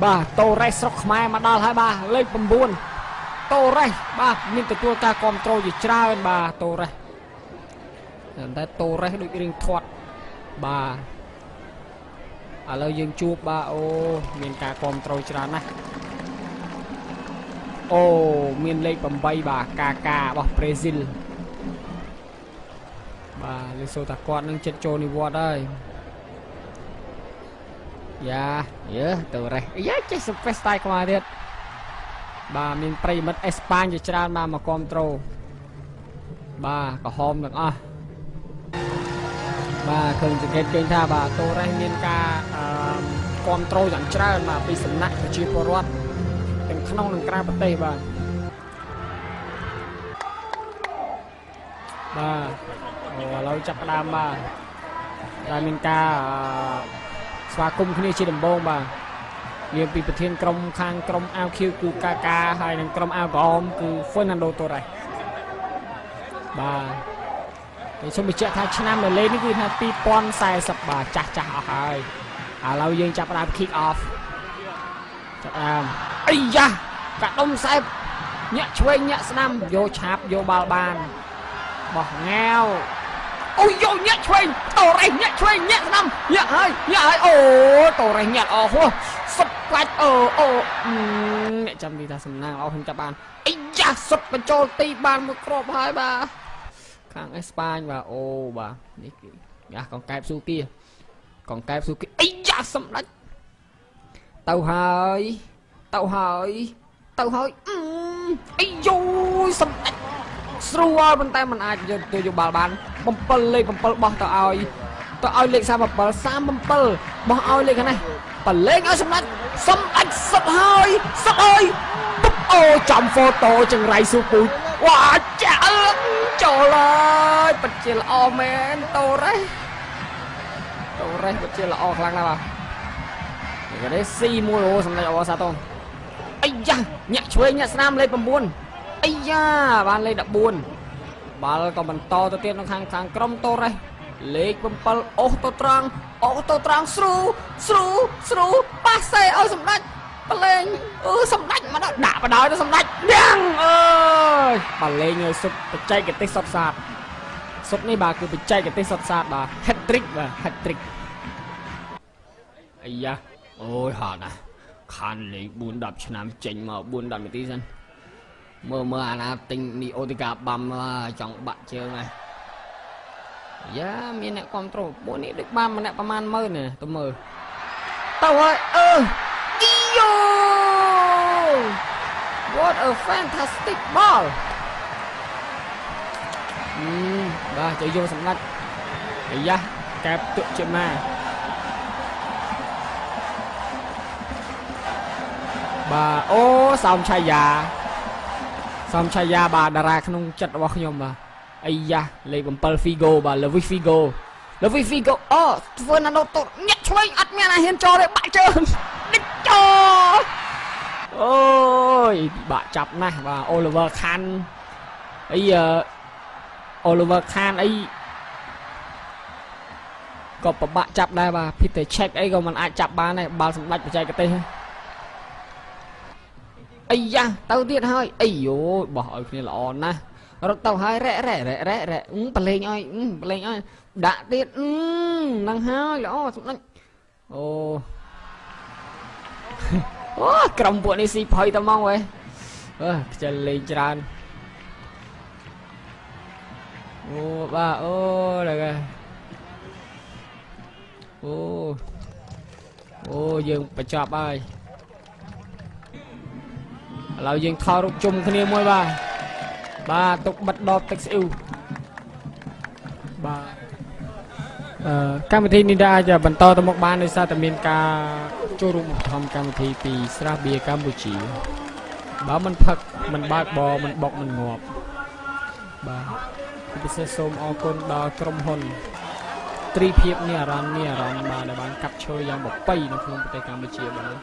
បាទតូរ៉េសស្រុកខ្មែរមកដល់ហើយបាទលេខ9តូរ៉េសបាទមានទទួលការគ្រប់គ្រងជាច្រើនបាទតូរ៉េសតែតូរ៉េសដូចរៀងធាត់បាទឥឡូវយើងជួបបាទអូមានការគ្រប់គ្រងច្រើនណាស់អូមានលេខ8បាទកាការបស់ប្រេស៊ីលបាទលើសូតាគាត់នឹងចិត្តចូលនិវត្តន៍ហើយយ៉ាយើតូរ៉េសយ៉ាចេះសុបេស្តាយខ្មែរទៀតបាទមានប្រិយមិត្តអេស្ប៉ាញជាច្រើនបាទមកគ្រប់ត្រូលបាទក្រហមទាំងអស់បាទឃើញសង្កេតឃើញថាបាទតូរ៉េសមានការអឺគ្រប់ត្រូលយ៉ាងច្រើនបាទពីសំណាក់ប្រជាពលរដ្ឋទាំងក្នុងនិងក្រៅប្រទេសបាទបាទអូឥឡូវចាប់ផ្ដើមបាទតែមានការស្វាគមន៍គ្នាជាដំបូងបាទមានពីប្រធានក្រុមខាងក្រុមអាវខៀវគឺកាកាហើយនិងក្រុមអាវក្រហមគឺ Fernando Torres បាទគេសូមបញ្ជាក់ថាឆ្នាំនៅលេងនេះគឺថា2040បាទចាស់ចាស់អស់ហើយឥឡូវយើងចាប់ផ្ដើម kick off ចាប់ផ្ដើមអីយ៉ាកាដុំសែបញាក់ឆ្វេងញាក់ស្ដាំយកឆាបយកបាល់បានបោះងាវអូយកញាក់ឆ្វេងតូរ៉េសញាក់ឆ្វេងញាក់ស្ដាំញាក់ហើយញាក់ហើយអូតូរ៉េសញាក់អស់ហោះសុតកាច់អូអូអ្នកចាំទីថាសំណាងល្អខ្ញុំចាប់បានអីយ៉ាសុតបញ្ចូលទីបានមួយគ្រាប់ហើយបាទខាងអេស្ប៉ាញបាទអូបាទនេះគឺយ៉ាកងកែបស៊ូគីកងកែបស៊ូគីអីយ៉ាសម្ដេចទៅហើយទៅហើយទៅហើយអីយូយសម្ដេចស្រួលប៉ុន្តែมันអាចយកទទួលយកបាល់បាន7លេខ7បោះទៅឲ្យទៅឲ្យលេខ37 37បោះឲ្យលេខនេះបលេងឲ្យសម្ដេចសម្ដេចសុតហើយសុតហើយពុបអូចំហ្វូតូចង្រៃស៊ូពូជវ៉ាចាក់ចូលហើយពិតជាល្អមែនតូរ៉េសតូរ៉េសពិតជាល្អខ្លាំងណាស់បាទនេះស៊ីមួយអូសម្ដេចអសាតងអាយ៉ាញាក់ឆ្វេងញាក់ស្នាមលេខ9អាយ៉ាបានលេខ14បាល់ក៏បន្តទៅទៀតនៅខាងខាងក្រុមតូរ៉េសលេខ7អូសទៅត្រង់អូសទៅត្រង់ស្រូស្រូស្រូប៉ាសេឲ្យសម្ដេចបលេងអឺសម្ដេចមកដល់ដាក់បដោយទៅសម្ដេចញ៉ាំងអើយបលេងឲ្យសុទ្ធបច្ចេកទេសសុទ្ធសាធសុទ្ធនេះបាទគឺបច្ចេកទេសសុទ្ធសាធបាទ hat trick បាទ hat trick អាយ៉ាអូយហត់ណាស់ខានលេង4 10ឆ្នាំចេញមក4 10នាទីសិនមើលមើលអាណាទិញនីអូទីកាបាំចង់បាក់ជើងហើយយ៉ាមានអ្នកគ្រប់ត្រូលពួកនេះដូចបានម្នាក់ប្រហែលម៉ឺនណាទៅមើលទៅហើយអឺអីយ៉ូ What a fantastic ball អឺបាទចូលយកសម្ដេចអាយ៉ាកែបទុកជាម៉ាបាទអូសោមឆាយាសោមឆាយាបាទតារាក្នុងចិត្តរបស់ខ្ញុំបាទអាយ៉ាលេខ7 Figo បាទ Luis Figo Luis Figo អូធ្វើណាស់តូញាក់ឆ្វេងអត់មានអាហ៊ានចូលទេបាក់ជើងដេចចូលអូយបាក់ចាប់ណាស់បាទ Oliver Kahn អី Oliver Kahn អីក៏ពិបាកចាប់ដែរបាទ Peter Cech អីក៏មិនអាចចាប់បានដែរបាល់សម្ដេចបច្ចេកទេសអីយ៉ាទៅទៀតហើយអីយោបោះឲ្យគ្នាល្អណាស់រត់ទៅហើយរ៉ែរ៉ែរ៉ែរ៉ែរ៉ែបលេងឲ្យបលេងឲ្យដាក់ទៀតហ្នឹងហើយល្អសម្ដេចអូអូក្រុមពួកនេះស៊ីភ័យតែហ្មងវ៉េអឺខ្ជិលលេងច្រើនអូបាទអូដល់គេអូអូយើងបញ្ចប់ហើយឥឡូវយើងថតរូបជុំគ្នាមួយបាទបាទទុកបិទដបទឹកស្អ៊ូបាទអឺកម្មវិធីនេះដែរអាចបន្តទៅមុខបានដោយសារតែមានការចូលរួមឧបត្ថម្ភកម្មវិធីពីស្រាបៀរកម្ពុជាបើមិនផឹកមិនបើកបមិនបុកមិនងាប់បាទពិសេសសូមអរគុណដល់ក្រុមហ៊ុនត្រីភាពនេះអារម្មណ៍នេះអារម្មណ៍បាទដែលបានកាប់ឈើយ៉ាងប្រពៃនៅក្នុងប្រទេសកម្ពុជាបាទ